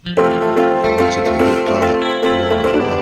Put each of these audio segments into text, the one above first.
Hmeichhe thei deuh tlangah an awm ang a.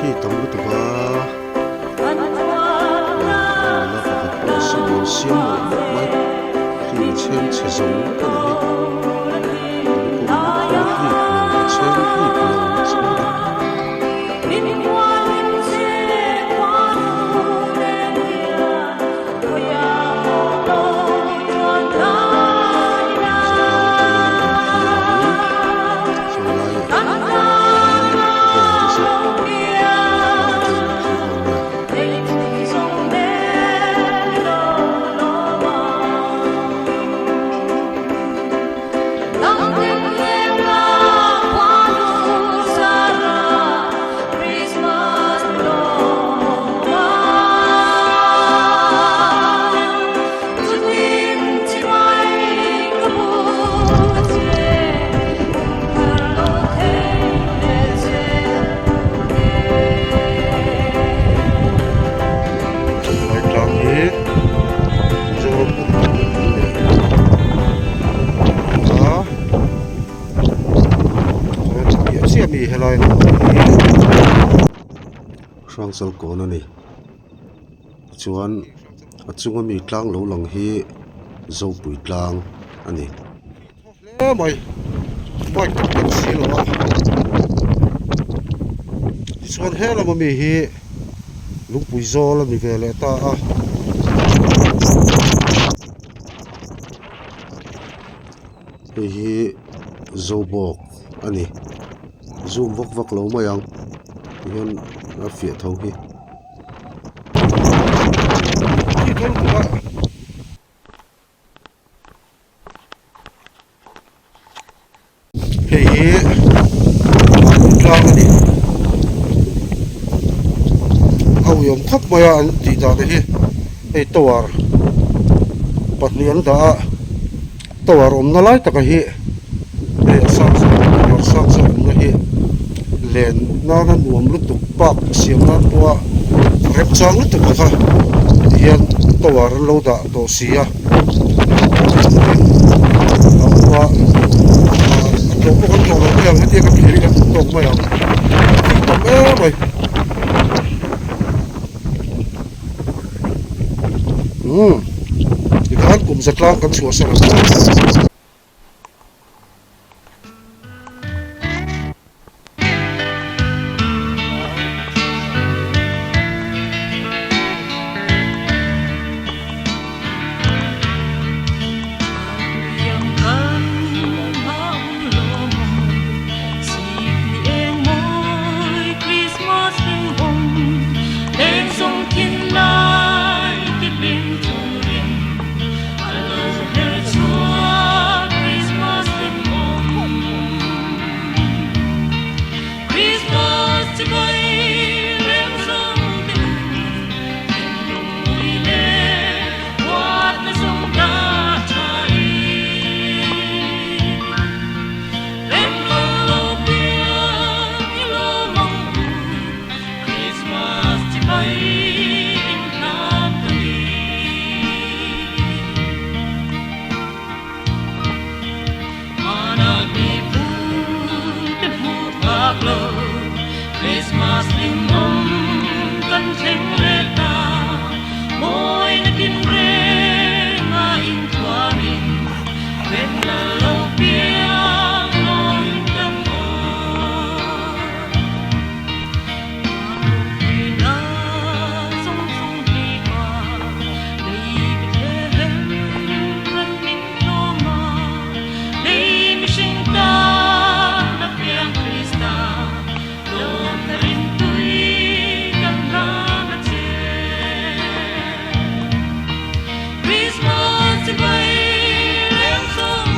Khi tam lutuk a nula pakhat pawh a siam an siam mawlh mawlh mai khi a chheng chhe zo vek a nih hi a lukhum pawh a hlip lo a chheng hlip lo nasa mai a. Tlang hi Mizoram pum pui leh a chiah chiah mi helai hi Hrangchal kawn a ni chuan a chunga mi tlang lo lang hi Zopui tlang a ni. Hle mai bike kan keng si lo a tichuan he lama mi hi lungpui zawl a ni ve leh ta a hei hi zobawk a ni zoom vak vak lo mai ang tihian a fiah tho hi. Hei hi Vanlawng tlang a ni. A uiawm khawp mai a an tih dan te hi hei tower pahnih an dah a tower awmna lai taka hi hei a sang zawk tower sang zawk awmna hi len nana nuam lutuk park siam nan pawha remchang lutuk a kha tihian tower an lo dah tawh si a. A awm a a tlawh pawh kan tlawh lo mai ang hetiang kan thlir hi kan hmu tawk mai ang thil tam em mai umm tikhan. Tikhan kum zatlang kan chhuahsan ang.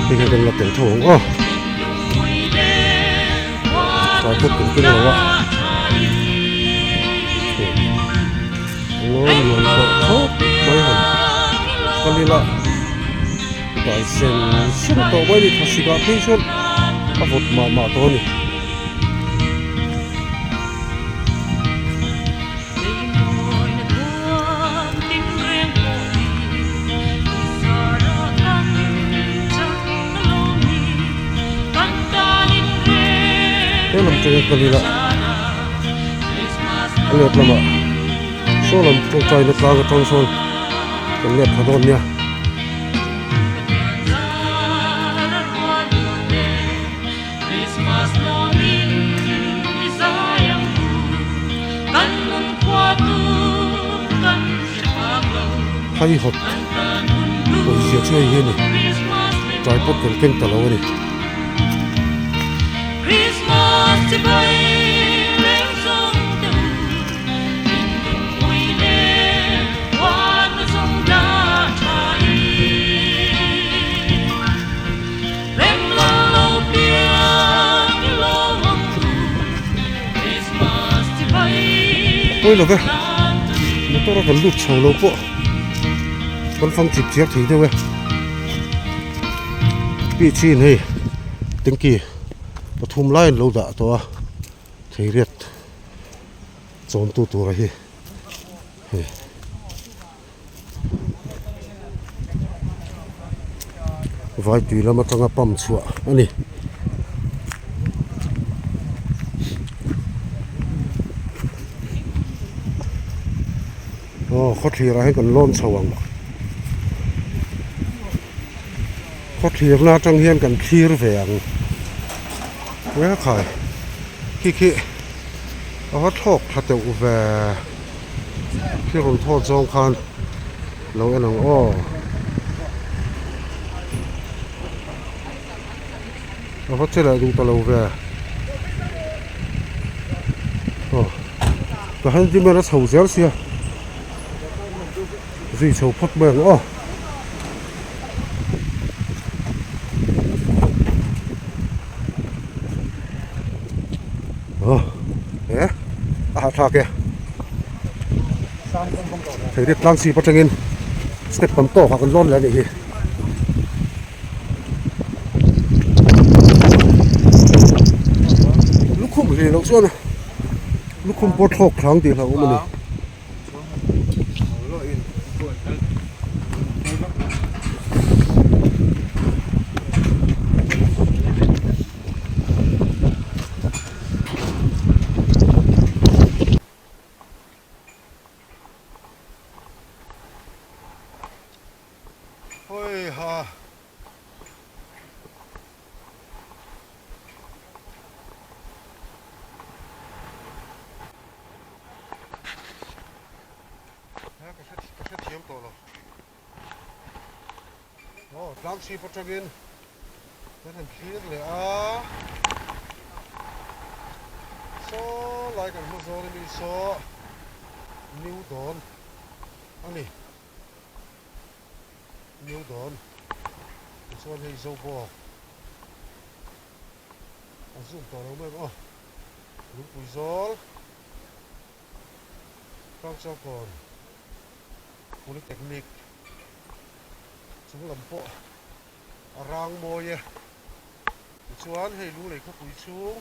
Hei hian kan la tel tho ang aw tlai pawt kan keng lo a ngawi nuam tawh khawp mai han kal ila dai sen sen tawh mai a ni thlasik ah phei chuan a vawt mah mah tawh a ni. He lam tanga kal ila a let lamah saw lam tawngtaina tlang atang sawn kan let thla dawn nia. Haihawt awmzia chu hei hi a ni tripod kan keng ta lo a ni. Pawi lo ve motor a kan lut chho lo pawh kan fang chip chiar thei deuh e pi chin hei tanky pathum lai an lo dah tawh a theiriat chawmtu tura hi hei. Vai tui lam atanga pump chhuah a ni. Aw khawthlir ah hian kan lawn chho ang. Khawthlir na atang hian kan thlir ve ang. Nge khai khi khi a va thlawk thla teuh ve. Khi rawn thawt zawng khan lo en ang aw. A va che leh duh ta lo ve. Aw ka handyman a chho zel sia zui chho phawt mai ang aw. Aw e a hahthlak e thei riat tlang chhip atangin step tam tawk ah kan lawn leh a nih hi. Lukhum hlih loh chuan lukhum pawh thlawk thlang tih hlauhawm a ni. Hawi ha. He ka hre ka hre thiam tawh lo. Aw tlang chhip atangin kan han thlir leh a. Saw lai kan hmu zawn ami saw new dawn a ni. New dawn tichuan hei Zobawk a zoom tawh lo mai ang aw. Lungpui zawl. Tlangchawkawn Polytechnic chung lam pawh a rang mawi e. Tichuan hei Lunglei khawpui chhung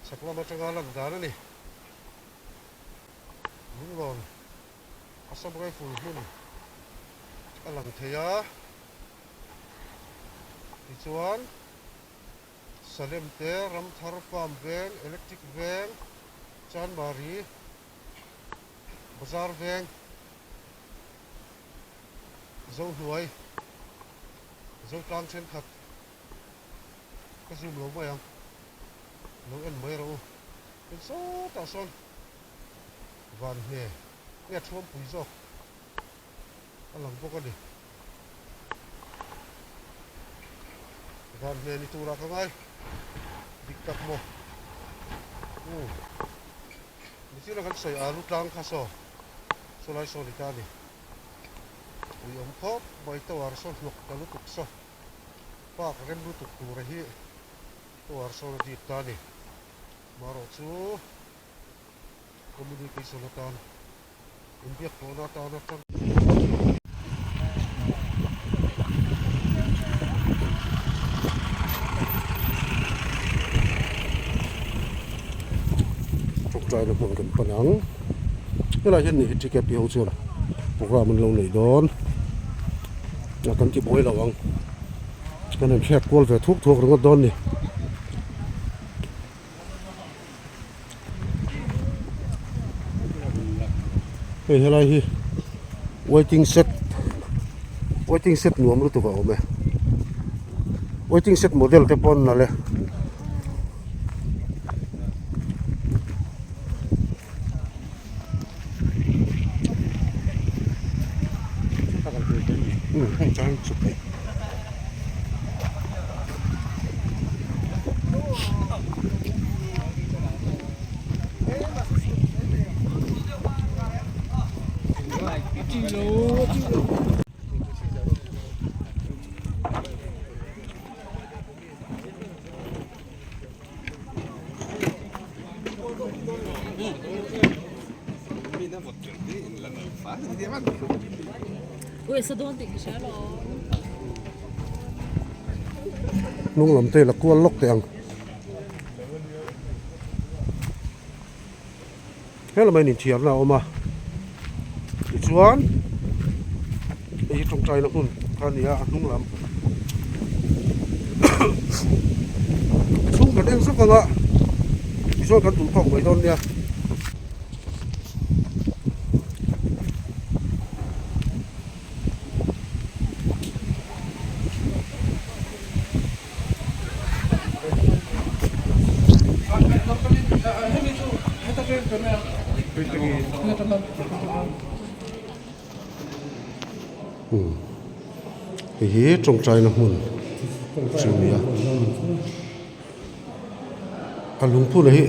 chhak lam atanga lan dan a ni. Lunglawn Assam Rifle hmun a lang thei a. Tichuan. Salem te, Ramthar Farm veng, Electric veng, Chanmari Bazar veng, Zohnuai, Zotlang thenkhat ka zoom lo mai ang, lo en mai rawh u. Tin sawtah sawn van hne nge thuampui zawk a lang bawk a ni. Van hne ni turah ka ngai dik tak maw? Umm nichina kan sawi alu tlang kha saw chulai saw ni ta a ni. Ui awm khawp mai tower saw hnawk ta lutuk saw park rem lutuk tura hi tower sawn a dip ta a ni. Marawh chu communication atan. Inbiak pawhna atana tang. Tawngtaina hmun kan pan ang. Helai hian ni hi TKP ho chuan program an lo nei dawn. A kan ti buai lo ang. Kan in hriat kual ve thuk thuk ringawt dawn ni. Hei helai hi waiting shed waiting shed nuam lutuk a awm e waiting shed model te pawh an nalh e. Hnung lam te la kual lawk teh ang. He lamah hian inthiarna a awm a tichuan hei hi tawngtaina hmun kha a ni a a hnung lam chhung kan eng zawk ang a tichuan kan duh tawk mai dawn nia. Hei hi tawngtaina hmun chu a ni a a lungphun hi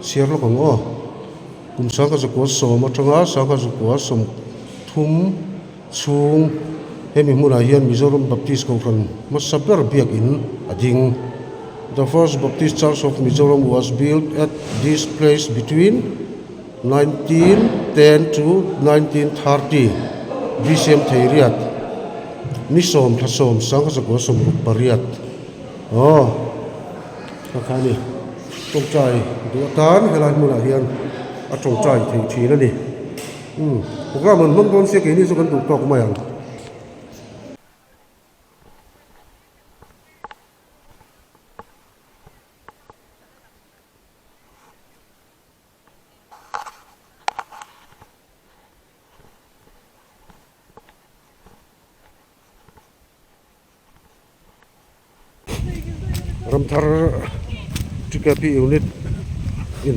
chhiar lawk ang aw kum sangkhat zakua sawm atanga sangkhat zakua sawmthum chhung hemi hmunah hian Mizoram Baptist Kohhran hmasa ber biakin a ding. The first Baptist Church of Mizoram was built at this place between 1910 to 1930. BCM Theiriat ni 10 thla 10 1968 Aw kha kha a ni. Tawngtai duh atan helai hmunah hian a tawngtai thei thin a ni. Umm program an hmang dawn sia keini chu kan duh tawk mai ang. Ramthar TKP unit in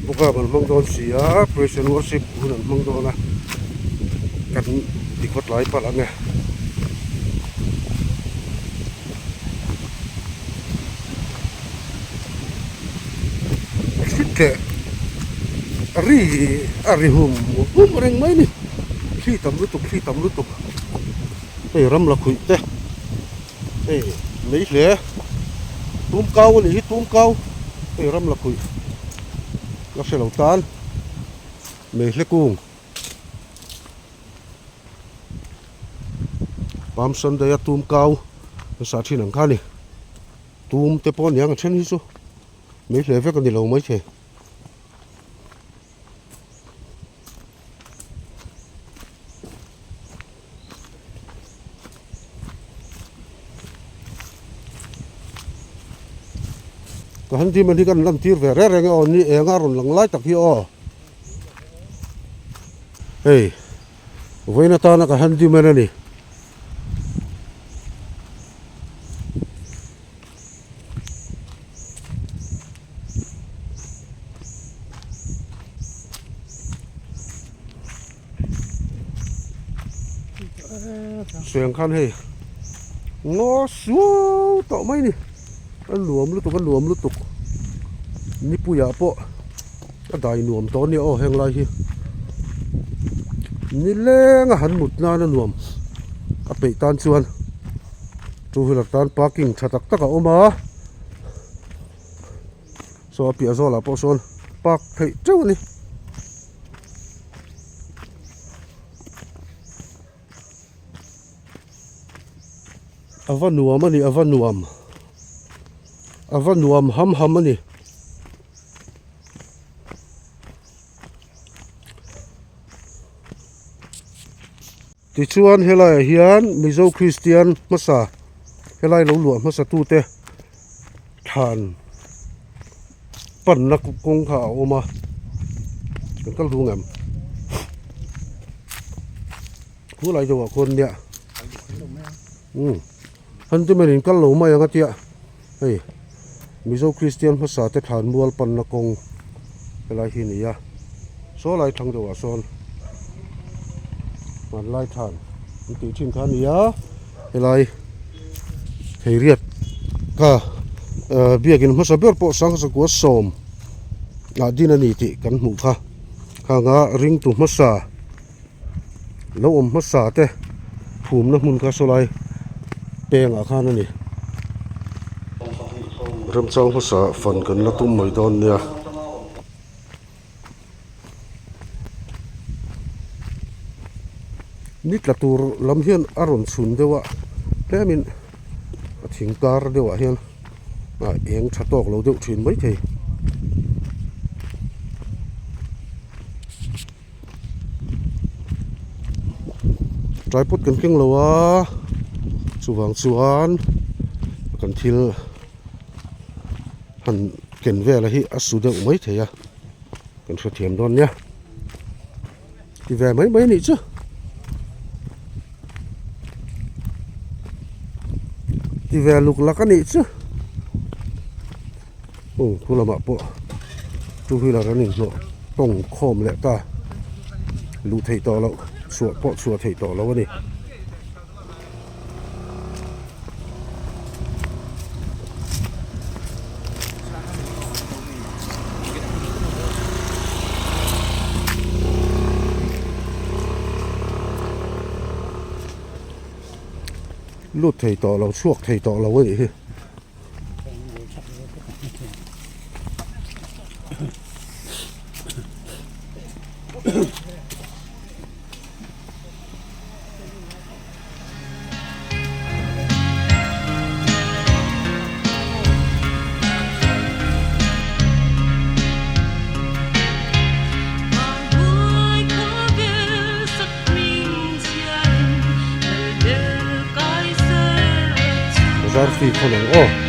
programme an hmang dawn si a, praise and worship hun an hmang dawn a, kan ti khawt lai palh ang e. Thli teh a ri a ri hum hum reng mai a ni, thli tam lutuk thli tam lutuk hei ram la khuih te. Hei mai hle tum kau a nih hi tum kau hei ram la khuih la hre lo tan mai hle kung Palm Sunday a tum kau nasa thin ang kha a ni tum te pawh a niang a then hi chu mai hle vek a ni lo maithei. Ka han dim ani kan lan tir ve reng reng e aw ni eng a rawn lang lai tak hi aw hei vawiin atana ka han dim en a ni. Seng khan hei ngaw suau tawh mai ni a nuam lutuk a nuam lutuk nipuiah pawh a dai nuam tawh a nia aw heng lai hi nileng a han mut nan a nuam a peih tan chuan two wheeler tan parking tha tak tak a awm a saw a piah zawlah pawh sawn park theih teuh a ni. A va nuam a ni a va nuam a va nuam ham ham a ni. Tichuan helaiah hian Mizo Kristian hmasa helai lo luah hmasa tute thlan panna kawng kha a awm a kan kal dun em khulai deuhah khuan nia umm han ti mai in kal lo mai ang a tia hei Mizo Kristian hmasa te thlan mual panna kawng helai hi a ni a saw lai thlang deuhah sawn hmanlai thlan an tih thin kha a ni a helai Theiriat kha biakin hmasa ber pawh Sangha 19 ah din a ni tih kan hmuh kha khanga ringtu hmasa lo awm hmasa te phumna hmun kha saw lai pengah khan a ni. Remchang hmasa fan kan la tum mai dawn nia. Ni tla tur lam hian a rawn chhun deuh a tlemin a thing kar deuhah hian a eng tha tawk lo deuh thin maithei. Tripod kan keng lo a chuvang chuan kan thil han ken vel hi a su deuh maithei a. Kan hrethiam dawn nia. Ti ve mai mai nih chu. Ti ve luk lak a nih chu. Aw khu lamah pawh two wheeler an inhnawh tawng khawm leh ta. Luh theih tawh loh chhuah pawh chhuah theih tawh loh a ni. Lut thei tawh lo chhuak thei tawh lo a nih hi. Bazar fee khawn ang aw.